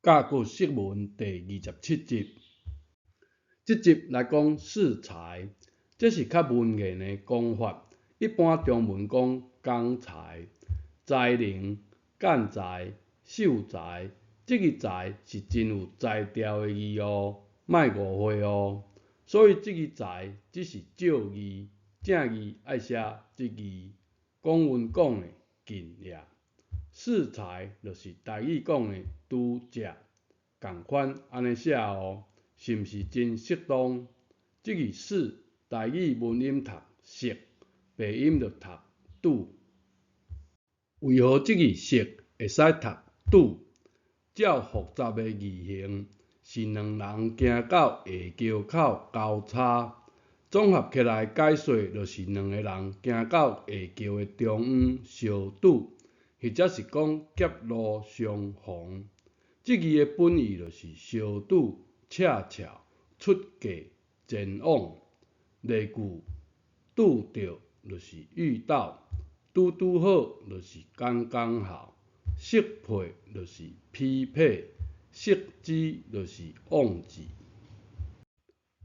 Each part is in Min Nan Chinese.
甲閣釋文第27集，這集來講適才，這是較文言的講法。一般中文講工才、才能、幹才、秀才，這个才是真有才調的字哦，莫誤會哦。所以這个才只是借字，正字愛寫這字。講阮講的近也。適才就是台語講的拄才，仝款按呢寫哦，是毋是真適當？這个適台語文音讀適，白音就讀拄。為何這个適會使讀拄？照複雜的字形，是兩人行到下橋口交叉，綜合起來解說，就是兩個人行到下橋的中央相拄。或者是講狹路相逢，這字的本意就是相拄、恰巧、出格、前往。例句：拄著就是遇到，拄拄好就是剛剛好，適配就是匹配，失之就是忘記。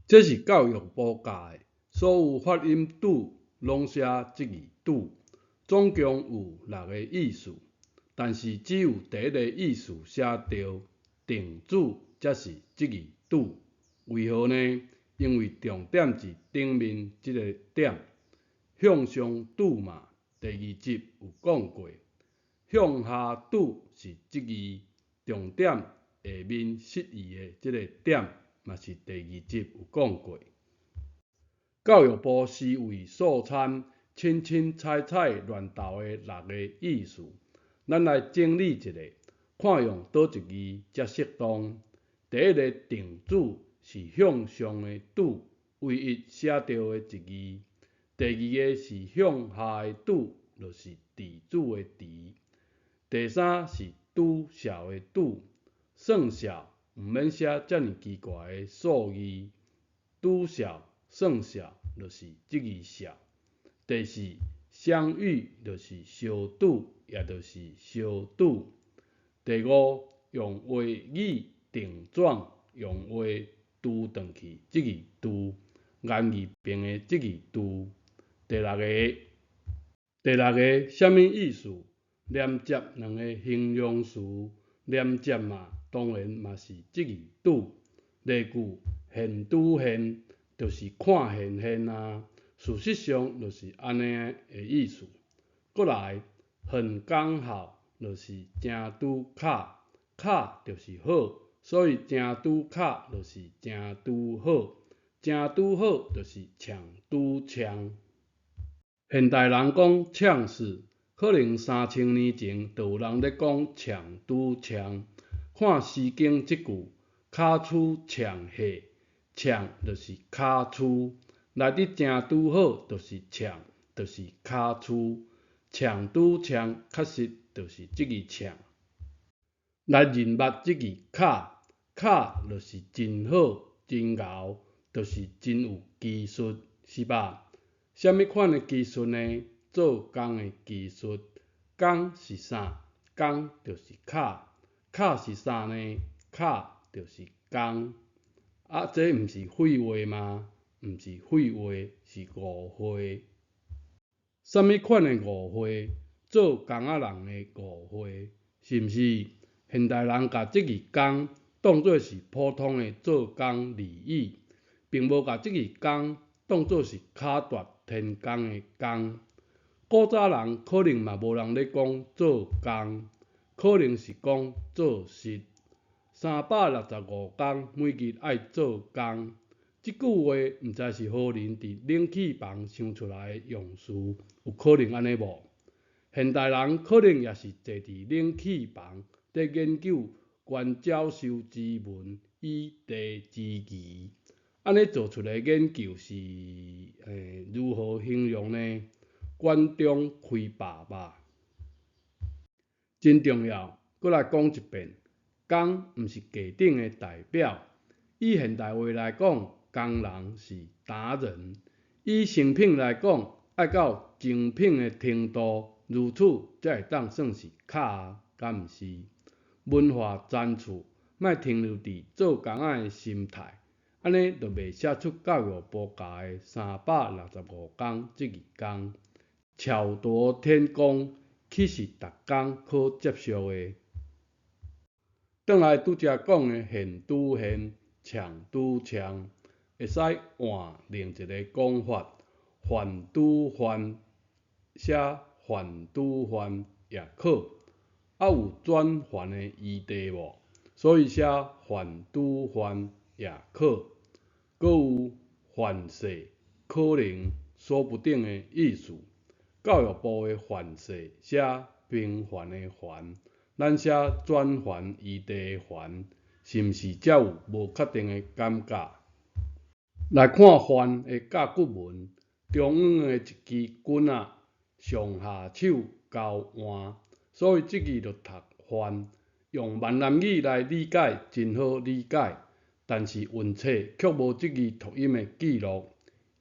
這是教育部教的，所有發音拄攏寫這字拄。總共有六个意思，但是只有第一個意思寫著，定主才是這字拄。為何呢？因為重點佇頂面這个點，向上拄嘛。第二集有講過，向下拄是這字，重點下面失意的這个點，嘛是第二集有講過。教育部是為素餐。凊凊彩彩亂投的六个意思，咱來整理一下，看用佗一字才適當。第一个定主是向上的拄，唯一寫著的一字。第二个是向下的拄，就是地主的地。第三是拄數的拄，算數毋免寫遮爾奇怪的數字，拄數算數就是這字數。第四，相遇就是相拄，也就是相拄。第五，用話語定轉，用話拄轉去，這字拄，言字邊的這字拄。第六个，第六个啥物意思？連接兩个形容詞，連接嘛，當然嘛是這字拄。例句：現拄現，就是看現現啊。事實上就是按呢的意思。閣來，很剛好，就是誠拄巧，巧就是好，所以誠拄巧就是誠拄好，誠拄好就是搶拄搶。現代人講嗆死，可能3000年前就有人咧講搶拄搶。看《詩經》這句，跤雛嗆下，嗆就是跤雛。來得誠拄好，就是嗆，就是跤雛，搶拄搶，確實就是這字嗆。來認捌這字巧，巧就是真好、真𠢕，就是真有技術，是吧？啥物款的技術呢？做工的技術。工是啥？工就是巧，巧是啥呢？巧就是工。啊，這毋是廢話嗎？毋是廢話，是誤會。啥物款的誤會？做工仔人的誤會，是毋是？現代人共這字工當做是普通的做工字語，並無共這字工當做是巧奪天工的工。古早人可能嘛無人咧講做工，可能是講做實。365工，每日愛做工。這句話毋知是何人佇冷氣房想出來的用詞，有可能按呢無？現代人可能也是坐佇冷氣房，佇研究懸鳥修辭文與地之義，按呢做出來研究是如何形容呢？管中窺豹吧。真重要，閣來講一遍，工毋是低等的代表。以現代話來講，工人是達人。以成品來講，愛到精品的程度，如此才會當算是巧，敢毋是？文化層次，莫莫停留佇做工仔的心態，按呢就袂寫出教育部教的365工這二工。巧奪天工，豈是逐工可接受的？轉來拄才講的現拄現，搶拄搶，會使換另一个講法，犯拄犯，寫犯拄犯也可。啊有轉還的餘地無？所以寫犯拄犯也可。閣有凡勢可能說不定的意思。教育部的凡勢寫平凡的凡，咱寫轉還餘地的還，是毋是才有無確定的感覺？來看犯的甲骨文，中央的一支棍仔，上下手交換，所以這字就讀犯。用閩南語來理解真好理解，但是韻冊卻無這字讀音的記錄，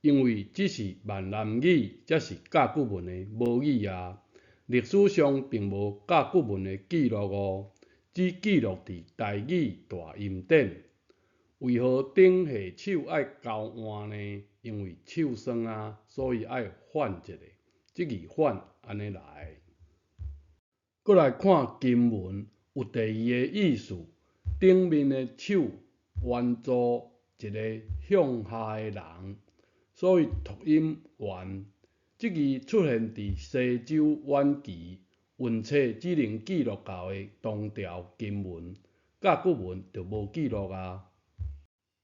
因為只是閩南語才是甲骨文的母語啊。歷史上並無甲骨文的記錄哦，只記錄佇台語大音典。為何頂下手愛交換呢？因為手酸啊，所以愛反一下，這字反按呢來。閣來看金文，有第二个意思，頂面的手彎做一个向下的人，所以讀音彎。這字出現佇西周晚期，韻冊只能記錄到的唐朝金文，甲骨文就無記錄啊。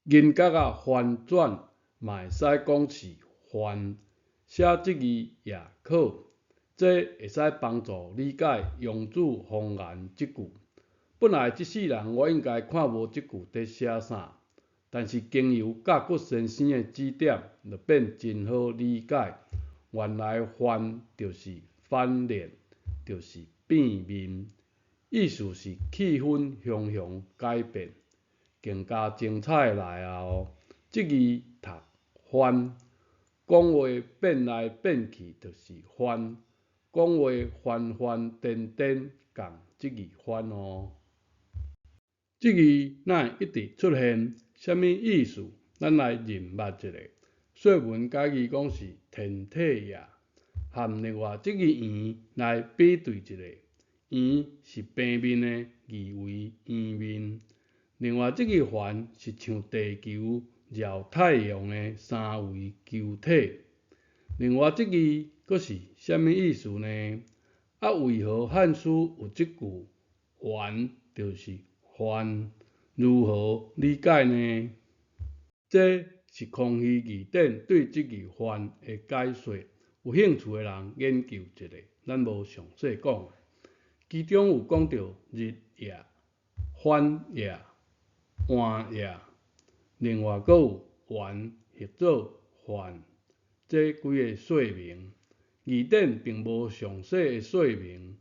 銀角仔翻轉嘛會使講是犯，寫這字也可，這會使幫助理解楊子方言這句。本來這世人我應該看無這句佇寫啥，但是經由甲骨先生的指點，就變真好理解。原來犯就是翻臉，就是變面，意思是氣氛雄雄改變，更加精彩來啊！哦，這字讀翻，講話變來變去就是翻，講話翻翻顛顛，仝這字翻哦。這字哪會一直出現？啥物意思？咱來認捌一下。說文解字講是天體也，和另外這个圓來比對一下，圓是平面的，意為圓面。另外這个環是像地球繞太陽的三維球體。另外這字閣是啥物意思呢？啊，為何漢書有這句圓就是犯？如何理解呢？這是康熙字典對這字犯的解說，有興趣的人研究一下，咱無詳細講。其中有講到日也、反也、換也，另外閣有圓譯做犯，這幾个說明。字典並無詳細的說明，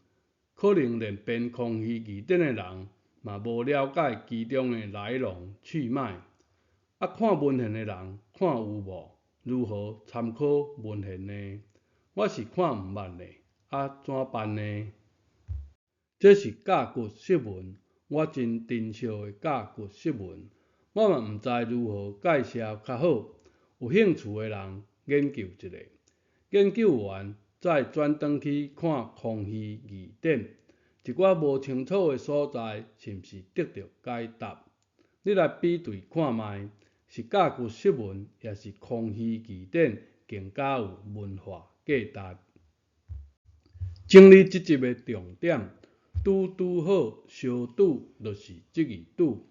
可能連編康熙字典的人嘛無了解其中的來龍去脈。啊，看文獻的人看有無？如何參考文獻呢？我是看毋捌呢，啊，怎辦呢？這是甲骨釋文，我真珍惜的甲骨釋文，我嘛毋知如何介紹較好。有興趣的人研究一下，研究完再轉轉去看康熙字典，一寡無清楚的所在，是毋是得著解答？你來比對看覓，是甲骨釋文，抑是康熙字典更加有文化價值？整理這集的重點，拄拄好相拄就是這字拄。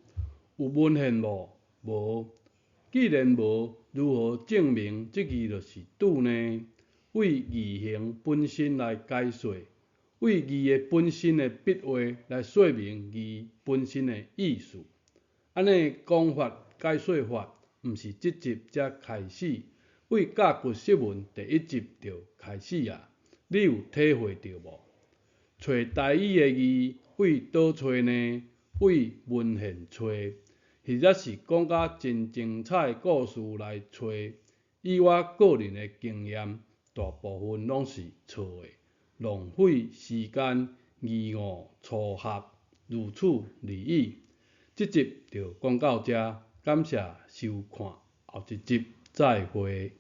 有文獻無？無。既然無，如何證明這字就是拄呢？為字形本身來解說，為字的本身的筆畫來說明字本身的意思。按呢講法解說法，毋是這集才開始，為甲骨釋文第一集就開始啊！你有體會著無？揣台語的字，為佗揣呢？為文獻揣，或者是講甲真精彩的故事來揣。以我個人的經驗，大部分攏是錯的，浪費時間，貳誤初學，如此而已。這集就講到遮，感謝收看，後一集再會。